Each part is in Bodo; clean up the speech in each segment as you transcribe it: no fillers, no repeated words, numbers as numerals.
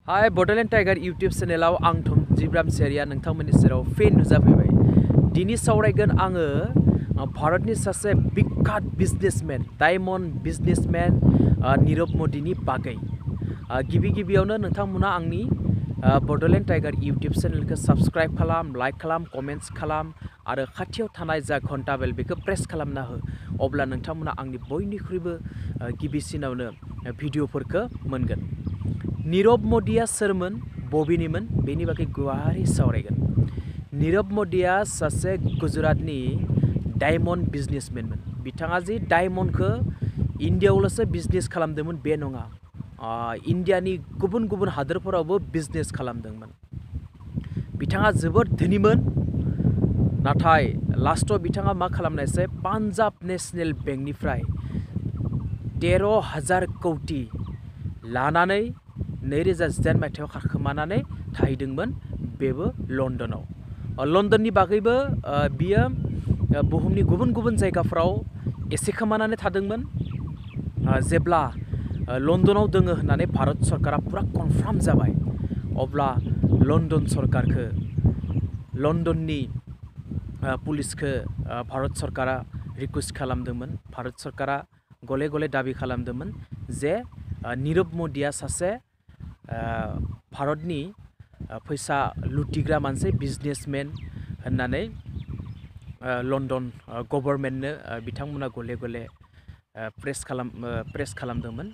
Hi, Bodoland Tiger YouTube channel आं थम जिब्राम सेरिया नोंथांमोननि सेराव फेन नुजाफैबाय। दिनै सावरायगोन आङो भारतनि सासे बिखात बिजनेसमेन, डायमन्ड बिजनेसमेन नीरव मोदीनि बागै। गिबियावनो नोंथांमोना आंनि बड'लेण्ड टाइगार YouTube चेनेलखौ साबस्क्राइब खालाम, लाइक खालाम, कमेन्ट्स खालाम आरो खाथियाव थानाय जा घन्टा बेल बेखौ प्रेस खालामना हो। अब्ला नोंथांमोना आंनि बयनिख्रुइबो गिबिसिनावनो भिडिअफोरखौ मोनगोन। नीरव मोदीया सोरमोन, बबेनिमोन, बेनि बागै गुवारै सावरायगोन। नीरव मोदीया सासे गुजरातनि डायमन्ड बिजनेसमेनमोन। बिथाङा जे डायमन्डखौ इन्डियायावल'सो बिजनेस खालामदोंमोन बे नङा, इन्डियानि गुबुन गुबुन हादोरफोरावबो बिजनेस खालामदोंमोन। बिथाङा जोबोद धोनिमोन, नाथाय लास्टआव बिथाङा मा खालामनायसै, पान्जाब नेशनेल बेंकनिफ्राय 13,000 कौटि लानानै 2019 मायथाइयाव खारखोमानानै थाहैदोंमोन, बेबो लन्दनाव। लन्दननि बागैबो बियो बुहुमनि गुबुन गुबुन जायगाफोराव एसे खोमानानै थादोंमोन। जेब्ला लन्दनाव दोङो होननानै भारत सरकारा पुरा कनफार्म जाबाय, अब्ला लन्दन सरकारखौ, लन्दननि पुलिसखौ भारत सरकारा रिकुवेस्ट खालामदोंमोन। भारत सरकारा गले गले दाबि खालामदोंमोन जे नीरव मोदीया सासे भारतनि फैसा लुटिग्रा मानसि, बिजनेसमेन होननानै लन्दन गभर्नमेन्टनो बिथांमोना गले गले प्रेस खालामदोंमोन।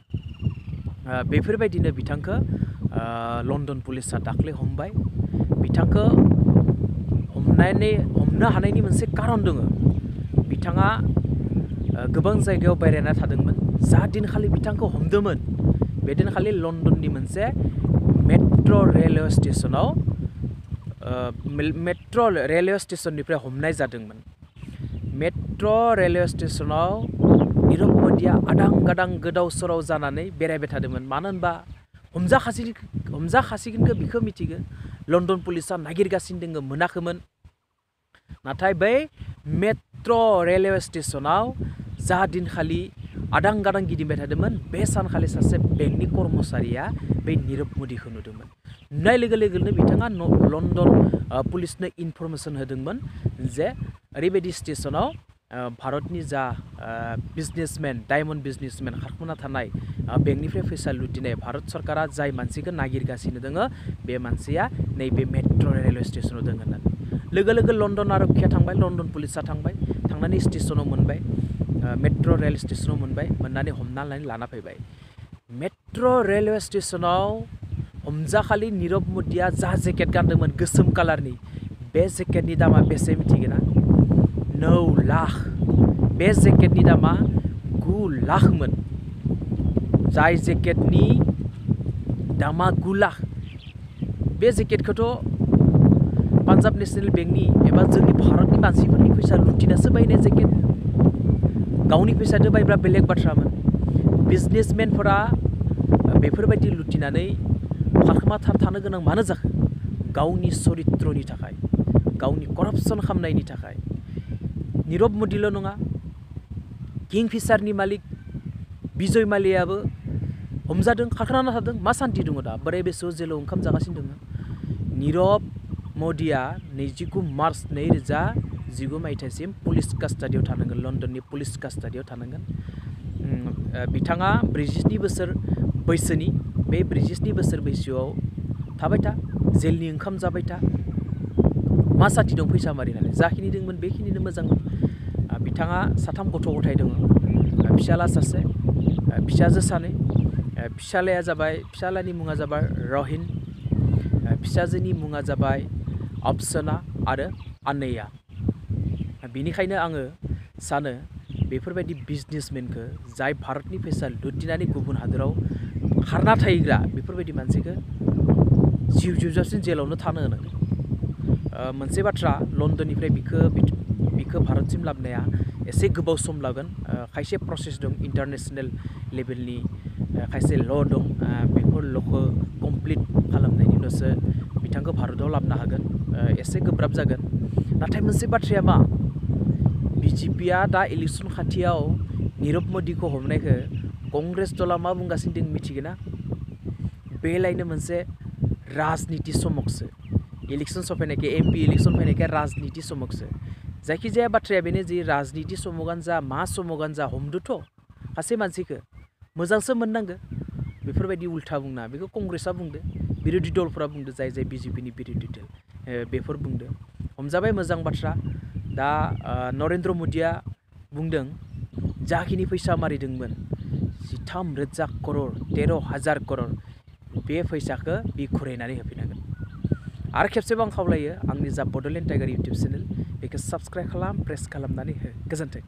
बेफोरबायदिनो बिथांखौ लन्दन पुलिसा दाख्लै हमबाय। बिथांखौ हमनो हानायनि मोनसे कारन दङ। बिथाङा गोबां जायगायाव बेरायना थादोंमोन। जा दिनखालि बिथांखौ हमदोंमोन, बे दिनखालि लन्दननि मोनसे मेट्र' रेलवे स्टेशननिफ्राय हमनाय जादोंमोन। मेट्र' रेलवे स्टेशनाव नीरव मोदीया आदां गादां गोदाव सोराव जानानै बेरायबाय थादोंमोन। मानो होनबा हमजाखासिगोनखौ बिखौ मिथिगो। लन्दन पुलिसा नागिरगासिनो दङ, मोनाखैमोन। नाथाय बै मेट्र' रेलवे स्टेशनाव जा दिनखालि आदां गादां गिदिंबाय थादोंमोन, बे सानखालि सासे बेंकनि कर्मचारिया बै नीरव मोदीखौ नुदोंमोन। नुनाय लोगो लोगोनो बिथाङा लन्दन पुलिसनो इनफरमेसन होदोंमोन जे ओरैबायदि स्टेशनाव भारतनि जा बिजनेसमेन, डायमन्ड बिजनेसमेन खारखोना थानाय, बेंकनिफ्राय फैसा लुटिनाय, भारत सरकारा जाय मानसिखौ नागिरगासिनो दङ, बे मानसिया नैबे मेट्र' रेलवे स्टेशनाव दङ होननानै। लोगो लोगो लन्दन आरक्षीया थांबाय, लन्दन पुलिसा थांबाय, थांनानै स्टेशनाव मोनबाय, मेट्र' रेल स्टेशनाव मोनबाय, मोननानै हमनानै लाना फैबाय। मेट्र' रेलवे स्टेशनाव हमजाखालि नीरव मोदीया जा जेकेट गानदोंमोन गोसोम कालारनि, बे जेकेटनि दामा बेसे मिथिगोना? 9 लाख। बे जेकेटनि दामा 9 लाखमोन। जाय जेकेटनि दामा 9 लाख, बे जेकेटखौथ' पान्जाब नेशनेल बेंकनि एबा जोंनि भारतनि मानसिफोरनि फैसा लुटिनासो बायनाय जेकेट। गावनि फैसाजों बायब्ला बेलेग बाथ्रामोन। बिजनेसमेनफोरा बेफोरबायदि लुटिनानै खारखोमा थानो गोनां मानो जाखो? गावनि चरित्रनि थाखाय, गावनि करापसन खालामनायनि थाखाय। नीरव मोदील' नङा, किंफिशारनि मालिक विजय माल्ल्यायाबो हमजादों, खारखोना थादों। मा सान्ति दङ दा? बोराय बैसोआव जेलाव ओंखाम जागासिनो दङ। नीरव मोदीया 29 मार्च 2019 मायथाइसिम पुलिस कास्टाडियाव थानांगोन, लन्दननि पुलिस कास्टाडियाव थानांगोन। बिथाङा 47 बोसोर बैसोनि। बे 47 बोसोर बैसोआव थाबाय था, जेलनि ओंखाम जाबाय था। मा साथि दं फैसा मारिनानै? जाखिनि दंमोन बेखिनिनो मोजांमोन। बिथाङा 3 गथ' गथाय दङ, फिसाला सासे, फिसाजो 2। फिसालानि मुङा जाबाय रोहिन, फिसाजोनि मुङा जाबाय अपसना आरो आनया। बेनिखायनो आङो सानो बेफोरबायदि बिजनेसमेनखौ, जाय भारतनि फैसा लुटिनानै गुबुन हादोराव खारना थाहैग्रा, बेफोरबायदि मानसिखौ जिउ जोबजासिम जेलावनो थानो होनांगौ। मोनसे बाथ्रा, लन्दननिफ्राय बिखौ भारतसिम लाबोनाया एसे गोबाव सम लागोन। खायसे प्रसेस दं, इन्टारनेशनेल लेभेलनि खायसे ल' दं। बेफोर ल'खौ कमप्लिट खालामनायनि उनावसो बिथांखौ भारताव लाबोनो हागोन। एसे गोब्राब जागोन। नाथाय मोनसे बाथ्राया मा, बिजेपिया दा इलेक्सन खाथियाव नीरव मोदीखौ हमनायखौ कंग्रेस दला मा बुंगासिनो दं मिथिगोना? बेलायनो मोनसे राजनिति समकसो इलेक्शन सफैनायखाय एमपि इलेक्शन फैनायखाय राजनिति समकसो जायखिजाया बाथ्राया बेनो जि राजनिति समावगानो जा मा समावगानो जा हमदोथ' सासे मानसिखौ मोजांसो मोननांगो बेफोरबायदि उल्था बुंना बेखौ कंग्रेसआ बुंदो बिरोधि दलफोरा बुंदो जाय जाय बिजेपिनि बिरोधि दल बेफोर बुंदो हमजाबाय मोजां बाथ्रा दा नरेन्द्र मदिया बुंदों जाखिनि फैसा मारिदोंमोन 13,000 करोड़ 13,000 करोड़ बे फैसाखौ बि घुरायनानै होफिननांगोन आरो खेबसेबाव आं खावलायो आंनि जा बड'लेण्ड टाइगार इउटुब चेनेल बेखौ साबस्क्राइब खालाम प्रेस खालामनानै हो गोजोन्थों।